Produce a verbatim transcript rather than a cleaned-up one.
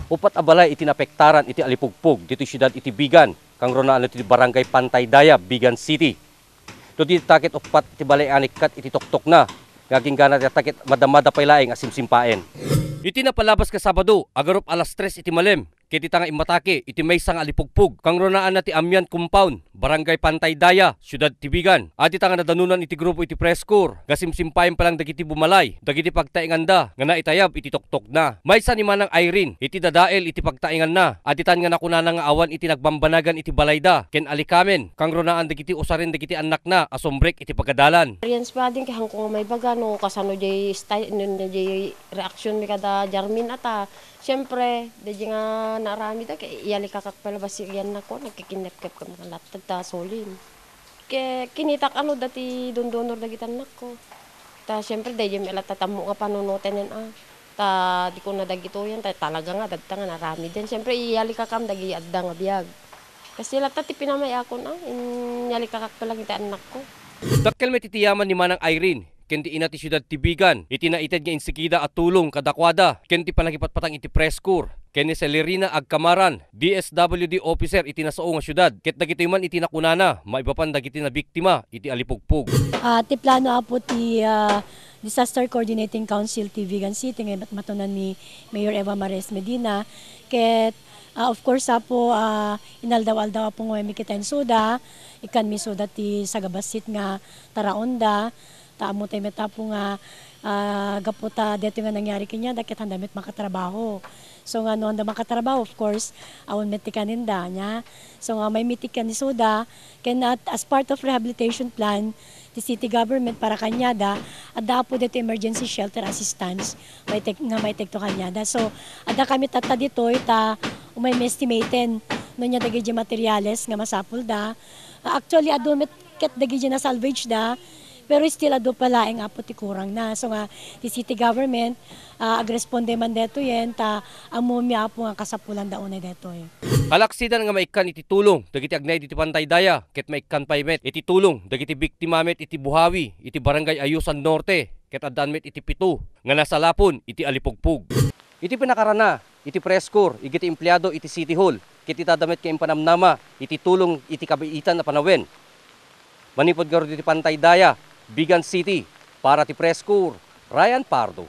Uppat a balay iti naapektaran iti alipugpog ditoy siudad iti Vigan, kangrunaan iti Barangay Pantay Daya, Vigan City. Ditoy ket uppat ti balay a naikkat iti toktokna nga agingga dayta ket madamada pay laeng a simsimpaen. Iti napalabas nga Sabado, agarup alas tres iti malem, ket dita nga immatake iti maysa nga alipugpog, kangrunaan ti Amian Compound, Barangay Pantay Daya, Siudad ti Vigan. Adda nga nadanonan iti grupo iti press corps nga simsimpaen pay laeng dagiti bumalay dagiti pagtaenganda nga naitayab iti toktokna. Maysa ni Manang Irene iti dadael iti pagtaenganna. Adda nga nakunana nga awan iti nagbambanagan iti balayda ken alikamen, kangrunaan dagiti usaren dagiti annakna a sumrek iti pagadalan. Experience pa din kay haanko nga maibaga no kasano jay style, no, no jay reaction mi kada Jarmin ata. Siyempre, daydi nga naaramid, ah, kay iyalikakak pay la bassit ti annakko, nagkikinnepkep kami kan lattag ta sulin. Ke-, kinitak ano, dati dondonor dagiti annakko. Ta siyempre, daydi met latta ti ammok nga panunoten, ah. Ta di ko na dagitoyen, ta talaga nga, dagita nga naaramiden. Siyempre, iyalikakam dagiti adda nga biag. Kasi latta ti pinamay-akon, ah, inyalikakak pay la iti annakko. Dakkel met iti yaman ni Manang Irene ken ti ina ti siudad ti Vigan iti naited nga insigida a tulong kadakuada ken ti pannakipatpatang iti press corps ken ni Celerina Agcamaran, D S W D officer iti nasao nga siudad, ket dagitoy man iti nakunana maipapan dagiti nabiktima iti alipugpog. Ah, ti plano, Apo, ti, ah, Disaster Coordinating Council ti Vigan City nga matunan ni Mayor Eva Mares Medina, ket, ah, of course, Apo, ah, inaldaw-aldaw, Apo, nga maymi kitaen isuda, ikkanmi isuda ti sagabassit nga taraonda, ta ammotay met, Apo, nga, ah, gapu ta daytoy nga nangyari kaniada, ket haanda met makatrabaho. So nga no haanda makatrabaho, of course, awan met ti kanenda, nia. So nga maymi ti ikkan isuda, ken at, as part of rehabilitation plan ti city government para kaniada, adda, Apo, daytoy emergency shelter assistance, maited-, nga maited to kaniada. So, adda kami tatta ditoy ta umaymi estimaten no ania dagiti materials nga masapulda. Ah, actually, adu met ket dagiti nasalvageda, pero still adu pay laeng, Apo, ti kurangna. So nga, ti city government, ah, agresponde man daytoyen, ta ammomi, Apo, nga kasapulanda unay daytoy. Kalaksidan nga maikkan iti tulong dagiti agnaed iti Pantay Daya, ket maikkan pay met iti tulong dagiti biktima met iti buhawi iti Barangay Ayusan Norte, ket addaan met iti pito nga nasalapon iti alipugpog. Iti pinakarana, iti press corps, iti empleado iti City Hall, ket ita da met nga impanamnama iti tulong iti kabiitan a panawen. Manipud ngarud iti Pantay Daya, Vigan City, para ti press corps, Ryan Pardo.